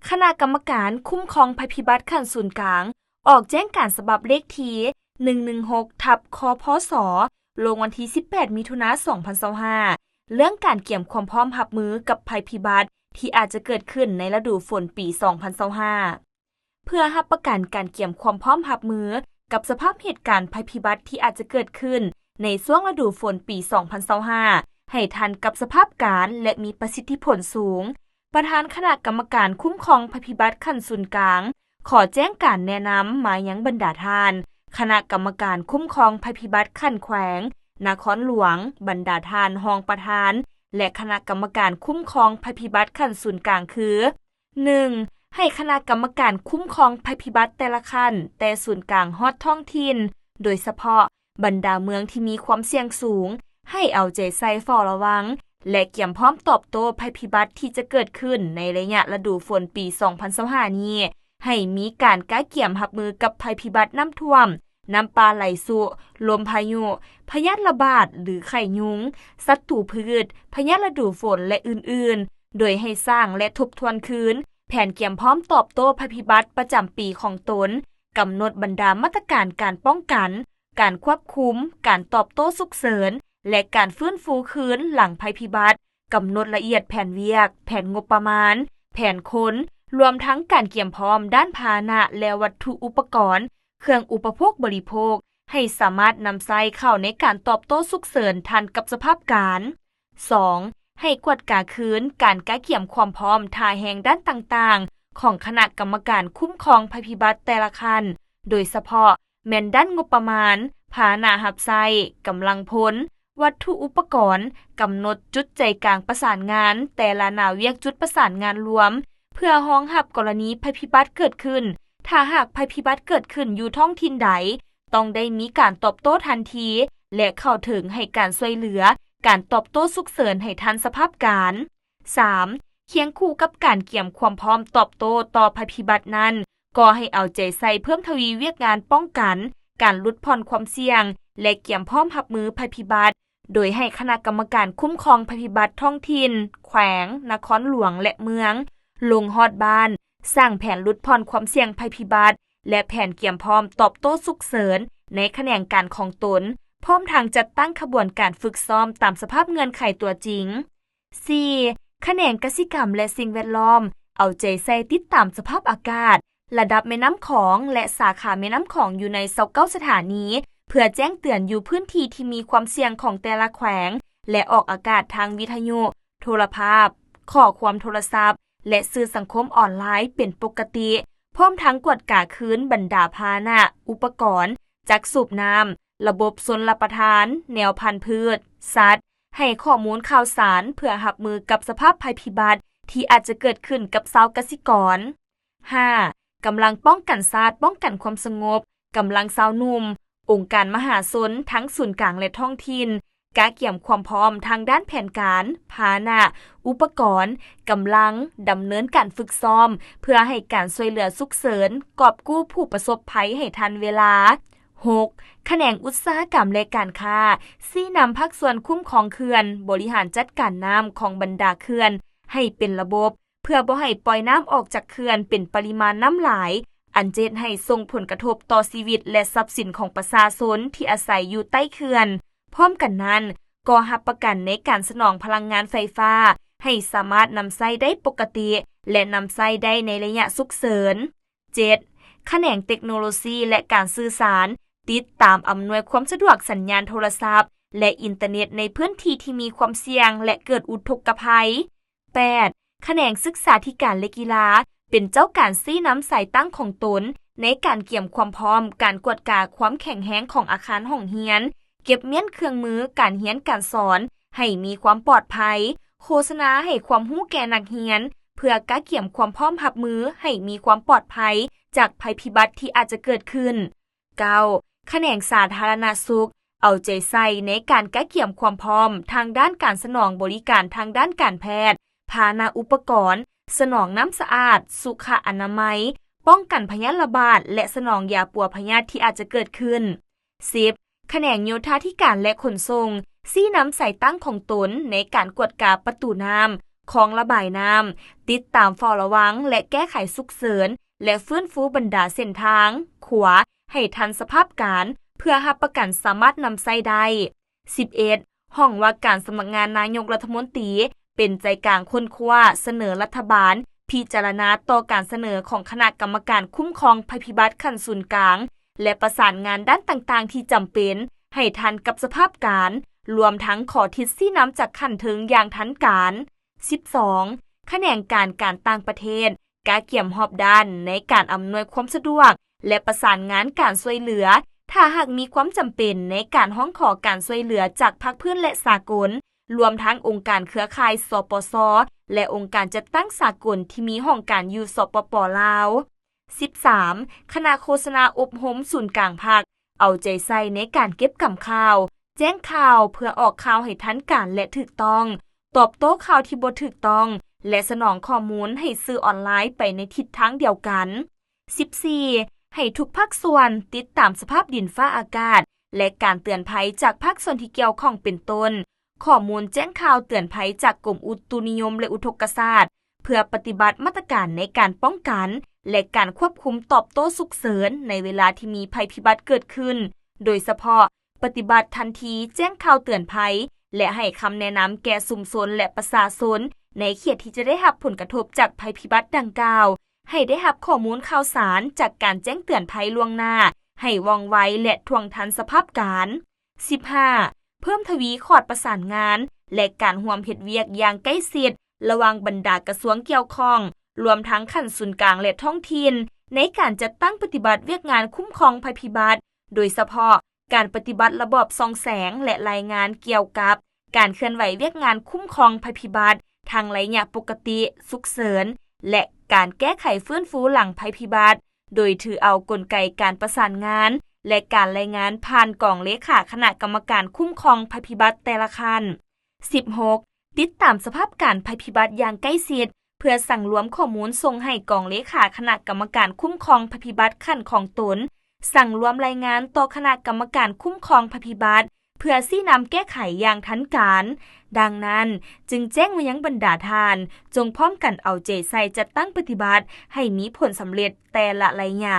ຄະນະກຳມະການຄຸ້ມຄອງໄພພິບັດຂັ້ນສູນກາງ ອອກແຈ້ງການສະບັບເລກທີ ໜຶ່ງໜຶ່ງຫົກ ທັບ ຄພສ ລົງວັນທີ ສິບແປດ ມິຖຸນາ ສອງພັນຊາວຫ້າ ເລື່ອງການກຽມຄວາມພ້ອມຮັບມືກັບໄພພິບັດທີ່ອາດຈະເກີດຂຶ້ນໃນລະດູຝົນປີ ສອງພັນຊາວຫ້າ ເພື່ອຮັບປະກັນການກຽມຄວາມພ້ອມຮັບມືກັບສະພາບເຫດການໄພພິບັດທີ່ອາດຈະເກີດຂຶ້ນໃນຊ່ວງລະດູຝົນປີ ສອງພັນຊາວຫ້າ ໃຫ້ທັນກັບສະພາບການ ແລະ ມີປະສິດທິຜົນສູງ, ປະທານຄະນະກຳມະການຄຸ້ມຄອງໄພພິບັດຂັ້ນສູນກາງ ຂໍແຈ້ງການແນະນຳມາຍັງບັນດາທ່ານຄະນະກຳມະການຄຸ້ມຄອງໄພພິບັດຂັ້ນແຂວງ, ນະຄອນຫຼວງ, ບັນດາທ່ານຮອງປະທານ ແລະ ຄະນະກຳມະການຄຸ້ມຄອງໄພພິບັດຂັ້ນສູນກາງຄື: ໜຶ່ງ ໃຫ້ຄະນະກຳມະການຄຸ້ມຄອງໄພພິບັດແຕ່ລະຂັ້ນ, ແຕ່ສູນກາງຮອດທ້ອງຖິ່ນ, ໂດຍສະເພາະບັນດາເມືອງທີ່ມີຄວາມສ່ຽງສູງ, ໃຫ້ເອົາໃຈໃສ່ເຝົ້າລະວັງ ແລະ ກຽມພ້ອມຕອບໂຕ້ໄພພິບັດທີ່ຈະເກີດຂຶ້ນໃນໄລຍະລະດູຝົນປີ ສອງພັນຊາວຫ້າ ນີ້ ໃຫ້ມີການກະກຽມຮັບມືກັບໄພພິບັດນ້ຳຖ້ວມ, ນ້ຳປ່າໄຫຼຊຸ, ລົມພາຍຸ, ພະຍາດລະບາດ ຫຼື ໄຂ້ຍຸງ, ສັດຕູພືດ, ພະຍາດລະດູຝົນ ແລະ ອື່ນໆ ໂດຍໃຫ້ສ້າງ ແລະ ທົບທວນຄືນແຜນກຽມພ້ອມຕອບໂຕ້ໄພພິບັດປະຈຳປີຂອງຕົນ, ກຳນົດບັນດາມາດຕະການການປ້ອງກັນ, ການຄວບຄຸມ, ການຕອບໂຕ້ສຸກເສີນ ແລະ ການຟື້ນຟູຄືນຫຼັງໄພພິບັດ, ກຳນົດລະອຽດແຜນວຽກ, ແຜນງົບປະມານ, ແຜນຄົນ, ລວມທັງການກຽມພ້ອມດ້ານພາຫະນະ ແລະ ວັດຖຸອຸປະກອນ, ເຄື່ອງອຸປະໂພກບໍລິໂພກ ໃຫ້ສາມາດນຳໃຊ້ເຂົ້າໃນການຕອບໂຕ້ສຸກເສີນທັນກັບສະພາບການ. ສອງ ໃຫ້ກວດກາຄືນການກະກຽມຄວາມພ້ອມທ່າແຮງດ້ານຕ່າງໆຂອງຄະນະກຳມະການຄຸ້ມຄອງໄພພິບັດແຕ່ລະຂັ້ນ, ໂດຍສະເພາະແມ່ນດ້ານງົບປະມານ, ພາຫະນະຮັບໃຊ້, ກຳລັງພົນ, ວັດຖຸອຸປະກອນ, ກຳນົດຈຸດໃຈກາງປະສານງານແຕ່ລະໜ້າວຽກຈຸດປະສານງານລວມ ເພື່ອຮອງຮັບກໍລະນີໄພພິບັດເກີດຂຶ້ນ. ຖ້າຫາກໄພພິບັດເກີດຂຶ້ນຢູ່ທ້ອງຖິ່ນໃດ, ຕ້ອງໄດ້ມີການຕອບໂຕ້ທັນທີ ແລະ ເຂົ້າເຖິງໃຫ້ການຊ່ວຍເຫຼືອ, ການຕອບໂຕ້ສຸກເສີນໃຫ້ທັນສະພາບການ. ສາມ ຄຽງຄູ່ກັບການກຽມຄວາມພ້ອມຕອບໂຕ້ຕໍ່ໄພພິບັດນັ້ນ, ກໍໃຫ້ເອົາໃຈໃສ່ເພີ່ມທະວີວຽກງານປ້ອງກັນ, ການຫຼຸດຜ່ອນຄວາມສ່ຽງ ແລະ ກຽມພ້ອມຮັບມືໄພພິບັດ, ໂດຍໃຫ້ຄະນະກຳມະການຄຸ້ມຄອງໄພພິບັດທ້ອງຖິ່ນ, ແຂວງ, ນະຄອນຫຼວງ ແລະ ເມືອງ ລົງຮອດບ້ານ, ສ້າງແຜນຫຼຸດຜ່ອນຄວາມສ່ຽງໄພພິບັດ ແລະ ແຜນກຽມພ້ອມຕອບໂຕ້ສຸກເສີນໃນຂະແໜງການຂອງຕົນ, ພ້ອມທັງຈັດຕັ້ງຂະບວນການຝຶກຊ້ອມຕາມສະພາບເງື່ອນໄຂຕົວຈິງ. ສີ່ ຂະແໜງກະສິກຳ ແລະ ສິ່ງແວດລ້ອມ ເອົາໃຈໃສ່ຕິດຕາມສະພາບອາກາດ, ລະດັບແມ່ນ້ຳຂອງ ແລະ ສາຂາແມ່ນ້ຳຂອງຢູ່ໃນຊາວເກົ້າສະຖານີ ເພື່ອແຈ້ງເຕືອນຢູ່ພື້ນທີ່ທີ່ມີຄວາມສ່ຽງຂອງແຕ່ລະແຂວງ ແລະ ອອກອາກາດທາງວິທະຍຸ, ໂທລະພາບ, ຂໍ້ຄວາມໂທລະສັບ ແລະ ສື່ສັງຄົມອອນລາຍເປັນປົກກະຕິ, ພ້ອມທັງກວດກາຄືນບັນດາພາຫະນະ, ອຸປະກອນ, ຈັກສູບນ້ຳ, ລະບົບຊົນລະປະທານ, ແນວພັນພືດ, ສັດ, ໃຫ້ຂໍ້ມູນຂ່າວສານເພື່ອຮັບມືກັບສະພາບໄພພິບັດທີ່ອາດຈະເກີດຂຶ້ນກັບຊາວກະສິກອນ. ຫ້າ ກຳລັງປ້ອງກັນຊາດ, ປ້ອງກັນຄວາມສະຫງົບ, ກຳລັງຊາວໜຸ່ມ, ອົງການມະຫາຊົນທັງສູນກາງ ແລະ ທ້ອງຖິ່ນ ກະກຽມຄວາມພ້ອມທາງດ້ານແຜນການ, ພາຫະນະ, ອຸປະກອນ, ກຳລັງ, ດຳເນີນການຝຶກຊ້ອມ ເພື່ອໃຫ້ການຊ່ວຍເຫຼືອສຸກເສີນ, ກອບກູ້ຜູ້ປະສົບໄພໃຫ້ທັນເວລາ. ຫົກ ຂະແໜງອຸດສາຫະກຳ ແລະ ການຄ້າ ຊີ້ນຳພາກສ່ວນຄຸ້ມຄອງເຂື່ອນ, ບໍລິຫານຈັດການນ້ຳຂອງບັນດາເຂື່ອນໃຫ້ເປັນລະບົບ ເພື່ອບໍ່ໃຫ້ປ່ອຍນ້ຳອອກຈາກເຂື່ອນເປັນປະລິມານນ້ຳຫຼາຍ, ອັນຈະເຮັດໃຫ້ສົ່ງຜົນກະທົບຕໍ່ຊີວິດ ແລະ ຊັບສິນຂອງປະຊາຊົນທີ່ອາໄສຢູ່ໃຕ້ເຂື່ອນ. ພ້ອມກັນນັ້ນ, ກໍຮັບປະກັນໃນການສະໜອງພະລັງງານໄຟຟ້າໃຫ້ສາມາດນຳໃຊ້ໄດ້ປົກກະຕິ ແລະ ນຳໃຊ້ໄດ້ໃນໄລຍະສຸກເສີນ. ເຈັດ ຂະແໜງເຕັກໂນໂລຊີ ແລະ ການສື່ສານ ຕິດຕາມອຳນວຍຄວາມສະດວກສັນຍານໂທລະສັບ ແລະ ອິນເຕີເນັດໃນພື້ນທີ່ທີ່ມີຄວາມສ່ຽງ ແລະ ເກີດອຸທົກກະໄພ. ແປດ ຂະແໜງສຶກສາທິການ ແລະ ກິລາ ເປັນເຈົ້າການຊີ້ນຳສາຍຕັ້ງຂອງຕົນໃນການກຽມຄວາມພ້ອມ, ການກວດກາຄວາມແຂງແຮງຂອງອາຄານຫ້ອງຮຽນ, ເກັບມ້ຽນເຄື່ອງມືການຮຽນການສອນໃຫ້ມີຄວາມປອດໄພ, ໂຄສະນາໃຫ້ຄວາມຮູ້ແກ່ນັກຮຽນ ເພື່ອກະກຽມຄວາມພ້ອມຮັບມືໃຫ້ມີຄວາມປອດໄພຈາກໄພພິບັດທີ່ອາດຈະເກີດຂຶ້ນ. ເກົ້າ ຂະແໜງສາທາລະນະສຸກ ເອົາໃຈໃສ່ໃນການກະກຽມຄວາມພ້ອມທາງດ້ານການສະໜອງບໍລິການທາງດ້ານການແພດ, ພາຫະນະອຸປະກອນ, ສະໜອງນ້ຳສະອາດ, ສຸຂະອະນາໄມ, ປ້ອງກັນພະຍາດລະບາດ ແລະ ສະໜອງຢາປົວພະຍາດທີ່ອາດຈະເກີດຂຶ້ນ. ສິບ ຂະແໜງໂຍທາທິການ ແລະ ຂົນສົ່ງ ຊີ້ນຳສາຍຕັ້ງຂອງຕົນໃນການກວດກາປະຕູນ້ຳ, ຄອງລະບາຍນ້ຳ, ຕິດຕາມເຝົ້າລະວັງ ແລະ ແກ້ໄຂສຸກເສີນ ແລະ ຟື້ນຟູບັນດາເສັ້ນທາງ, ຂົວ ໃຫ້ທັນສະພາບການ ເພື່ອຮັບປະກັນສາມາດນຳໃຊ້ໄດ້. ສິບເອັດ ຫ້ອງວ່າການສຳນັກງານນາຍົກລັດຖະມົນຕີ ເປັນໃຈກາງຄົ້ນຄວ້າ, ສະເໜີລັດຖະບານພິຈາລະນາຕໍ່ການສະເໜີຂອງຄະນະກຳມະການຄຸ້ມຄອງໄພພິບັດຂັ້ນສູນກາງ ແລະ ປະສານງານດ້ານຕ່າງໆທີ່ຈຳເປັນ ໃຫ້ທັນກັບສະພາບການ, ລວມທັງຂໍທິດຊີ້ນຳຈາກຂັ້ນເທິງຢ່າງທັນການ. ສິບສອງ ຂະແໜງການການຕ່າງປະເທດ ກະກຽມຮອບດ້ານໃນການອຳນວຍຄວາມສະດວກ ແລະ ປະສານງານການຊ່ວຍເຫຼືອ ຖ້າຫາກມີຄວາມຈຳເປັນໃນການຮ້ອງຂໍການຊ່ວຍເຫຼືອຈາກພາກພື້ນ ແລະ ສາກົນ, ລວມທັງອົງການເຄືອຂ່າຍ ສປຊ ແລະ ອົງການຈັດຕັ້ງສາກົນທີ່ມີຫ້ອງການຢູ່ ສປປ ລາວ. ສິບສາມ ຄະນະໂຄສະນາອົບຮົມສູນກາງພັກ ເອົາໃຈໃສ່ໃນການເກັບກຳຂ່າວ, ແຈ້ງຂ່າວເພື່ອອອກຂ່າວໃຫ້ທັນການ ແລະ ຖືກຕ້ອງ, ຕອບໂຕ້ຂ່າວທີ່ບໍ່ຖືກຕ້ອງ ແລະ ສະໜອງຂໍ້ມູນໃຫ້ສື່ອອນລາຍໄປໃນທິດທາງດຽວກັນ. ສິບສີ່ ໃຫ້ທຸກພາກສ່ວນຕິດຕາມສະພາບດິນຟ້າອາກາດ ແລະ ການເຕືອນໄພຈາກພາກສ່ວນທີ່ກ່ຽວຂ້ອງ ເປັນຕົ້ນ ຂໍ້ມູນແຈ້ງຂ່າວເຕືອນໄພຈາກກົມອຸຕຸນິຍົມ ແລະ ອຸທົກກະສາດ ເພື່ອປະຕິບັດມາດຕະການໃນການປ້ອງກັນ ແລະ ການຄວບຄຸມຕອບໂຕ້ສຸກເສີນໃນເວລາທີ່ມີໄພພິບັດເກີດຂຶ້ນ, ໂດຍສະເພາະ ປະຕິບັດທັນທີແຈ້ງຂ່າວເຕືອນໄພ ແລະ ໃຫ້ຄຳແນະນຳແກ່ຊຸມຊົນ ແລະ ປະຊາຊົນໃນເຂດທີ່ຈະໄດ້ຮັບຜົນກະທົບຈາກໄພພິບັດດັ່ງກ່າວ ໃຫ້ໄດ້ຮັບຂໍ້ມູນຂ່າວສານຈາກການແຈ້ງເຕືອນໄພລ່ວງໜ້າໃຫ້ວ່ອງໄວ ແລະ ທ່ວງທັນສະພາບການ. ສິບຫ້າ ເພີ່ມທະວີຂອດປະສານງານ ແລະ ການຮ່ວມເຮັດວຽກຢ່າງໃກ້ຊິດລະຫວ່າງບັນດາກະຊວງກ່ຽວຂ້ອງ, ລວມທັງຂັ້ນສູນກາງ ແລະ ທ້ອງຖິ່ນ ໃນການຈັດຕັ້ງປະຕິບັດວຽກງານຄຸ້ມຄອງໄພພິບັດ, ໂດຍສະເພາະ ການປະຕິບັດລະບອບສ່ອງແສງ ແລະ ລາຍງານກ່ຽວກັບການເຄື່ອນໄຫວວຽກງານຄຸ້ມຄອງໄພພິບັດ ທັງໄລຍະປົກກະຕິ, ສຸກເສີນ ແລະ ການແກ້ໄຂຟື້ນຟູຫຼັງໄພພິບັດ, ໂດຍຖືເອົາກົນໄກການປະສານງານ ແລະ ການລາຍງານຜ່ານກອງເລຂາຄະນະກຳມະການຄຸ້ມຄອງໄພພິບັດແຕ່ລະຂັ້ນ. ສິບຫົກ ຕິດຕາມສະພາບການໄພພິບັດຢ່າງໃກ້ຊິດ ເພື່ອສັງລວມຂໍ້ມູນສົ່ງໃຫ້ກອງເລຂາຄະນະກຳມະການຄຸ້ມຄອງໄພພິບັດຂັ້ນຂອງຕົນ, ສັງລວມລາຍງານຕໍ່ຄະນະກຳມະການຄຸ້ມຄອງໄພພິບັດ ເພື່ອຊີ້ນຳແກ້ໄຂຢ່າງທັນການ. ດັ່ງນັ້ນ, ຈຶ່ງແຈ້ງມາຍັງບັນດາທ່ານ ຈົ່ງພ້ອມກັນເອົາໃຈໃສ່ຈັດຕັ້ງປະຕິບັດໃຫ້ມີຜົນສຳເລັດແຕ່ລະໄລຍະ.